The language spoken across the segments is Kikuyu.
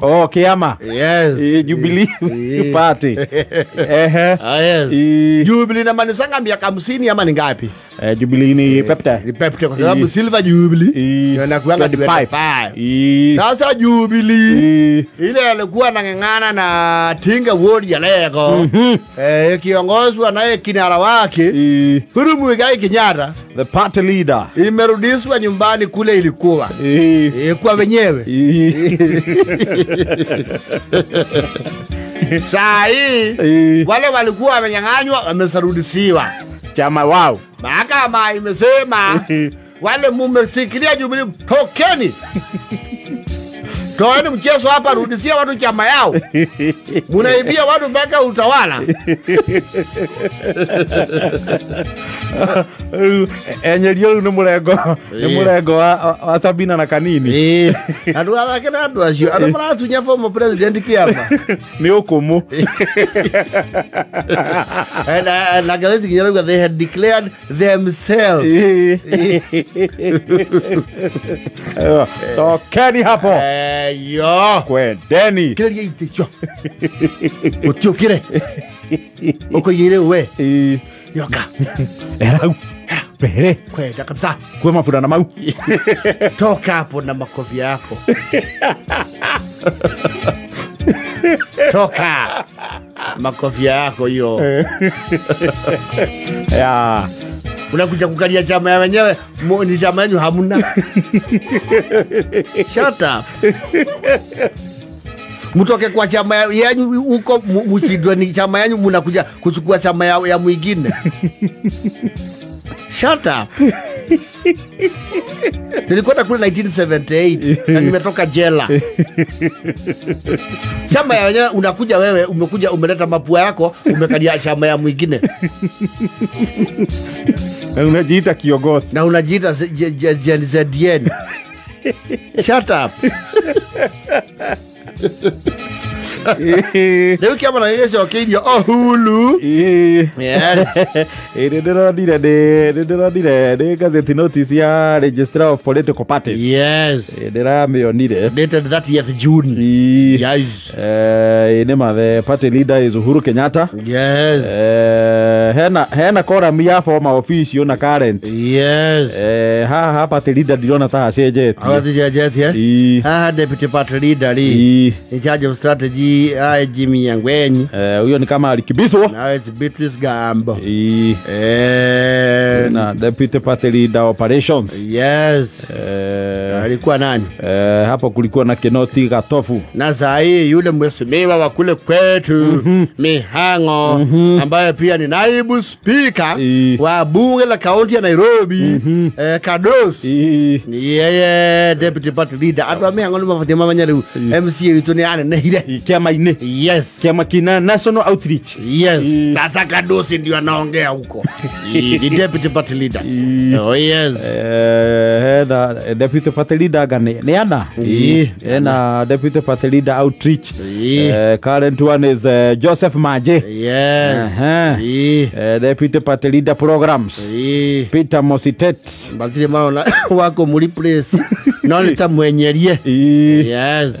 Oh, kiama. Yes. Jubilee Party. Ehe. Ah, yes. Jubilee na manisanga miaka 50 ama ni ngapi? Jubilee ni pepte. Ni pepte kwa sababu Silver Jubilee inakuanga 25. Sasa Jubilee ile alikuwa anang'ang'ana na Tinga Ward ya leo. Kiongozwa naye kinara wake Uhuru Muigai Kenyatta, the party leader, imerudishwa nyumbani kule ilikuwa. Ilikuwa wenyewe. Saa hii wale walikuwa wamenyang'anywa wamesarudishiwa chama wao. Mahakama imesema wale mumesikilia Jubilee, tokeni. Toeni mchezo hapa, rudishia watu chama yao. Munaibia watu mpaka utawala. Enyerio ni murengo, ni murengo wa Sabina na Kanini. Andu athake na andu acio andu maratunya former president kiama. Ni ukumu. Na gazeti kinyarauga they had declared themselves. Tokeni hapo. Yo. Kwendeni. Kireria iticho. Utiukire. Ukoigire we. Yoka. Erau. Pere. Kwenda kabisa. Kwa mafuta na mau. Toka hapo na makofi yako. Toka. Makofi yako hiyo. Ya. Unakuja kukalia chama ya wenyewe, ni chama yenu hamna. Shut up. Mtoke kwa chama yenu huko, mshindwe ni chama yenu, mnakuja kuchukua chama ya mwingine. Shut up. Nilikwenda kule 1978 na nimetoka jela. Chama ya wenyewe unakuja wewe, umekuja umeleta mapua yako, umekalia chama ya mwingine. Na unajiita kiongozi. Na unajiita Gen ZN. Shut up. Leo kiama na yeye okay Uhuru. Yes. Ndĩronire nĩ gazeti notice ya Registrar of Political Parties. Yes. Ndĩramĩonire. Dated 30th June. Yes. Nĩma the party leader is Uhuru Kenyatta. Yes. Hena column ya former official na current. Yes. Haha party leader ndirona ta hacenjetie. Hacenjetie. Haha deputy party leader ri. In charge of strategy Jimmy Yangwenyi. Huyo ni kama alikibiswa. Now it's Beatrice Gambo. Na deputy party leader operations. Yes. Alikuwa nani? Hapo kulikuwa na Kinoti Gatofu. Na saa hii yule mheshimiwa wa kule kwetu Mihango, ambaye pia ni naibu speaker wa bunge la kaunti ya Nairobi, Kadosi. Ni yeye deputy party leader. Atu wa Mihango ni mafatima manyaru MCA witu ni anenehire. Kiama-inĩ. Yes. Kiama kina national outreach. Yes. Sasa Kadosi ndio anaongea huko. Ni deputy party leader. Oh yes. Na deputy party leader gani? Ni ana. Na deputy party leader outreach. Current one is Joseph Maje. Yes. Deputy party leader programs. Peter Mositet. Batiri maona wako muri place. No nitamwenyerie. Yes.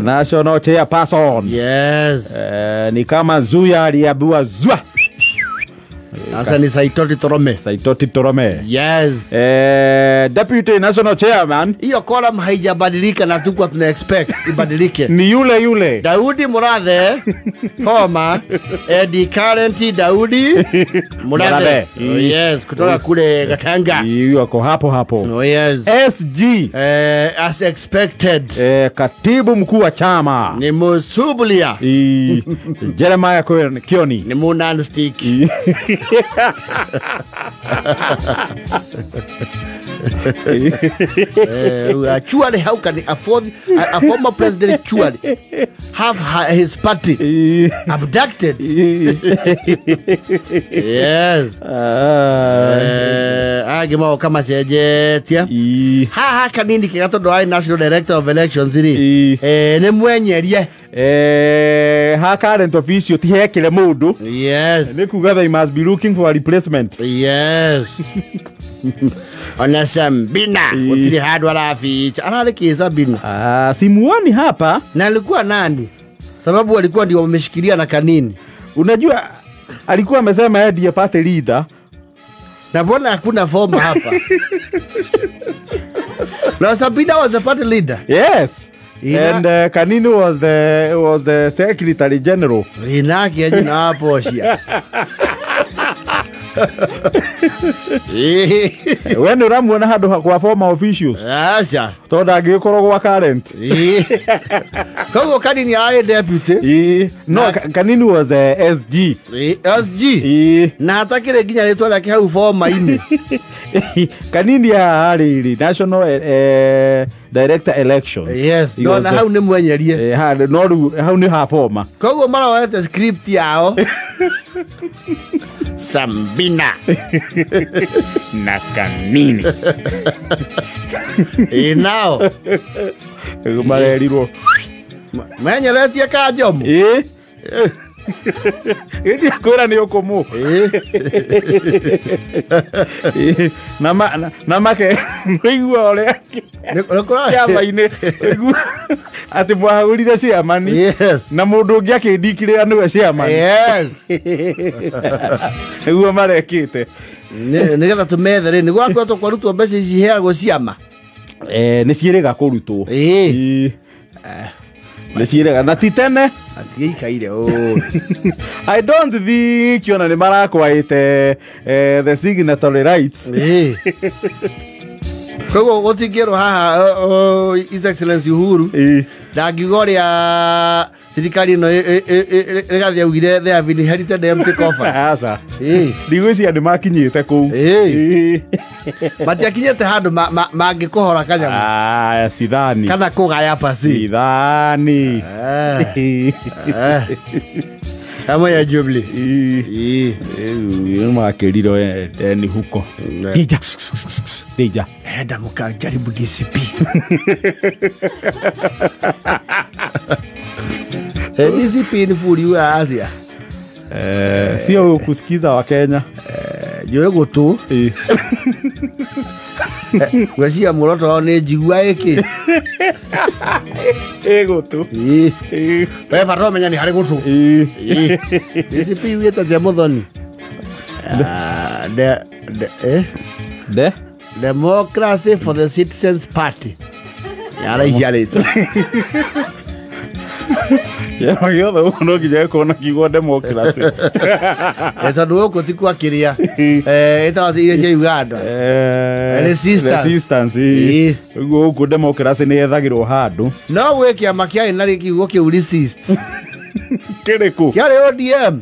National chairperson. Yes. Ni kama Zuya aliambiwa zwa. Sasa ni Saitoti Torome. Saitoti Torome. Yes. Deputy national chairman. Hiyo column haijabadilika na tukua tuna expect ibadilike. Ni yule yule. Daudi Murathe former the current Daudi Murathe. Oh, yes, kutoka kule Gatanga. Yuko hapo hapo. Oh, yes. SG. As expected. Katibu mkuu wa chama. Ni Musubulia. Jeremiah Kioni. Ni Munan Stick. Actually, how can afford a former president actually have his party abducted? Yes. Agimo kama sejetia. Ha kanini kigatondo ai national director of elections ri. Ni mwenyerie. Ha current official ti hekire mundu. Yes. Ni kuga they must be looking for a replacement. Yes. Yes. Ona Sabina gũtirĩ handũ arabicha. Ararĩ kĩ Sabina? Ah, simuoni hapa. Na alikuwa nani? Sababu alikuwa ndio wameshikilia na Kanini. Unajua alikuwa amesema yeye ndiye party leader. Na mbona hakuna form hapa? Na Sabina was the party leader. Yes. Ina- And Kanini was the secretary general. Rinaki ajina hapo cia. We nĩ ũramuona handũ kwa former officials? Aca. Tondũ angĩgĩkorwo gwa current. Koguo Kanini ararĩ deputy. Ĩĩ. No, Kanini was the SG. SG. Ĩĩ. Na hatakĩrĩ nginya rĩtwa rĩake hau boma-inĩ. Kanini haha rĩrĩ national director elections. Yes, He no was na hau nĩ mwenyerie. No rĩu hau nĩ ha former. Koguo maroete script yao. Sambina na Kanini. Ĩ nao marerirwo menyeretie kanjomo. Ĩĩ. Ĩndĩ kwĩra nĩ ũkũmũ. Ĩĩ. Na make ũigua ũrĩa kĩama-inĩ ũigua atĩ mwahagũrire chairman na mũndũ ũngĩ akĩndikĩrĩra nĩwe chairman. Nĩguo marekĩte. Nĩgetha tũmethe rĩ, nĩguo akoretwo kwarutwo mbeca ici iheagwo ciama. Nĩ ciĩrĩga kũrutwo. Ĩĩ. Ĩĩ. Nĩ ciĩrĩga na ti tene. Atigĩikaire ũũ. I don't think ona nĩ marakwaĩte the signatory rights. Ĩĩ. Koguo gũtingĩrwo haha His Excellency Uhuru ndangiuga ũrĩa thirikari ĩno Rigathi augire they have inherited empty coffers. Aca. Ĩĩ. Ndigwĩciria nĩ makinyĩte kũu. Ĩĩ. Ĩĩ. Matiakinyĩte handũ mangĩkũhora kanyamũ Ah, sidhani. kana kũgaya pasi. Sidhani. Chama ya Jubilee. Ĩĩ. Ĩĩ. Rĩu makĩrirwo ni huko. Tija. Tija. Enda mũkajaribu DCP. DCP nĩ bũrũri wa Asia. Sio kusikiza wa Kenya. Njũĩ gũtũ. Ĩĩ. Ngwĩciria muoroto wao nĩ njigua ĩkĩ. Ĩ gũtũ. Ĩĩ. Ĩĩ. We bata ũmenya nĩ harĩ gũtũ. Ĩĩ. Ĩĩ. DCP ugĩte atĩa Mũthoni? Eh? De? Democracy for the Citizens Party. Yaraihia rĩtwa. Kĩama gĩothe gũkũ no nginya gĩkorwo na kiugo democracy. Tondũ gũkũ ti kwa kĩrĩa. Ĩtagwo iria cia Uganda. Resistance. Resistance. Ĩĩ. Ũguo gũkũ democracy nĩ yethagĩrwo handũ. No gwĩ kĩama kĩarĩ na kiugo kĩu resist. Kĩrĩkũ? Kĩarĩ ODM.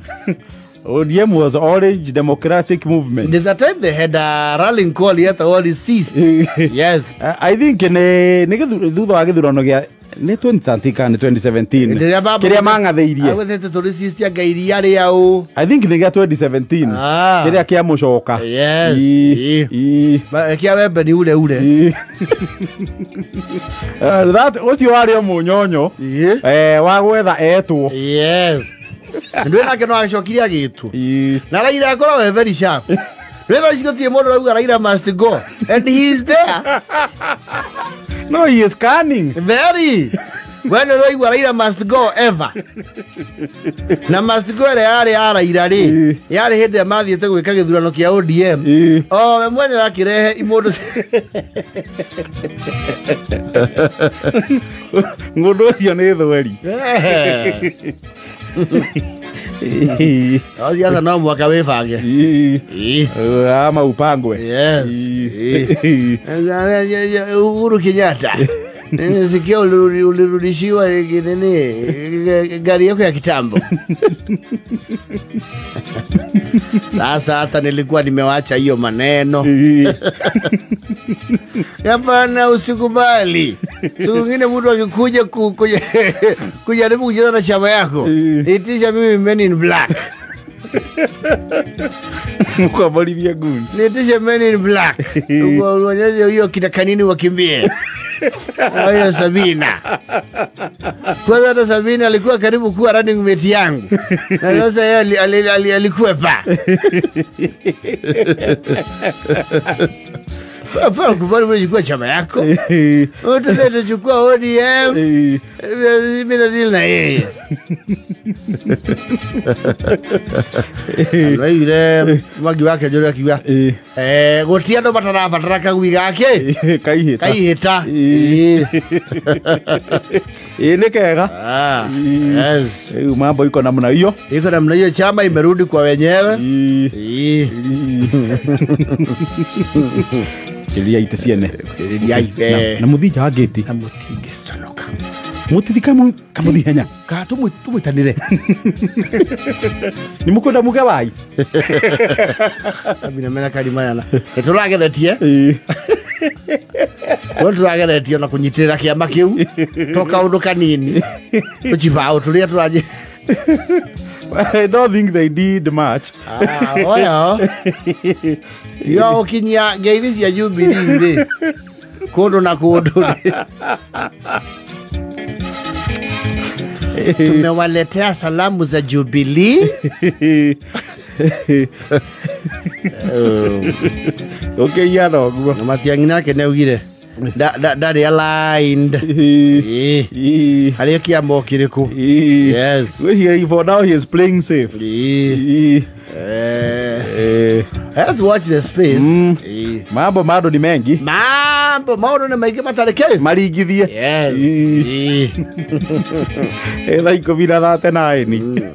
ODM was Orange Democratic Movement. There's a time they had a rallying call yetagwo resist. Yes. I think nĩ thutha wa gĩthurano gĩa nĩ 2013 kana nĩ 2017 Rĩrĩa baba- kĩrĩa mang'athĩirie. Agwetete tũ resist anga iria rĩa ũ. I think nĩ gĩa 2017 Ah. kĩrĩa kĩa mũcoka. Yes. Ĩĩ. Ĩĩ. Ĩĩ. Kĩa wembe nĩ ure ure. Ĩĩ. That ũcio warĩ o mũnyonyo Ĩĩ. Wa gwetha etwo. Yes. Ndwĩ nake no agĩcokire agĩtwo. Ĩĩ. Na Raila akorwo we very sharp. Rĩu thaa ici gũtirĩ mũndũ ũrauga Raila must go. And he is there. No, he is cunning. Very. We nĩ ũraigua Raila must go ever. Na must go ĩrĩa yarĩ ya Raila rĩ, Ĩĩ. yarĩ hĩndĩ ĩrĩa mathiĩte gwĩka gĩthurano kĩa ODM. Ĩĩ. O we mwenyewe akĩrehe imũndũ Mũndũ ũcio nĩ thweri. O ciaca no mwaka wĩbange. Ĩĩ. Ĩĩ. Ama upangwe. Yes. Ĩĩ. Uhuru Kenyatta. Nimesikia ulirudishiwa nini gari yako ya kitambo. Sasa hata nilikuwa nimewacha hiyo maneno. Ĩĩ. Hapana, usikubali. Siku nyingine mtu akikuja kujaribu kucheza na chama yako, Ĩĩ. itisha mimi men in black. Mkwamorithia goons. Niitishe men in black. Uonyeshe hiyo kina kanini wakimbie. Hiyo Sabina. Kwanza hata Sabina alikuwa karibu kuwa running mate yangu. Na sasa yeye alikwepa. Hapana kubali wewe chama yako. Wewe chukua ODM. Mimi na deal na yeye. Alwaire mwangi wake njoro akiuga guti andu matarabatara kagui gake kaihita kaihita. Ni kega. Yes. Mambo iko namna hiyo. Iko namna hiyo, chama imerudi kwa wenyewe. Kiria ite ciene. Kiria ite. Na muthi njangiti. Na mutingiconoka. Mutithi kamuthi henya. Ka tumwitanire. Ni mukwenda muge wai. Abina mena karimana. Ni turageretie. No turageretie na kunyitirira kiama kiu. To kaundu kanini. Tuchibao turia turaje. I don't think they did much. Oya. Yo kinya ngeithi cia Jubilee ri. Kundu na kundu. Tumewaletea salamu za Jubilee. Okay, ya no. Na Matiang'i nake neugire ndari aligned. Harĩa kĩama kĩrĩkũ. Yes. For now he is playing safe. Let's watch the space. Mambo bado ni mengi. Mambo maundu ni maingi matarĩ kĩ maringithie. Yes. Thaa 10:39.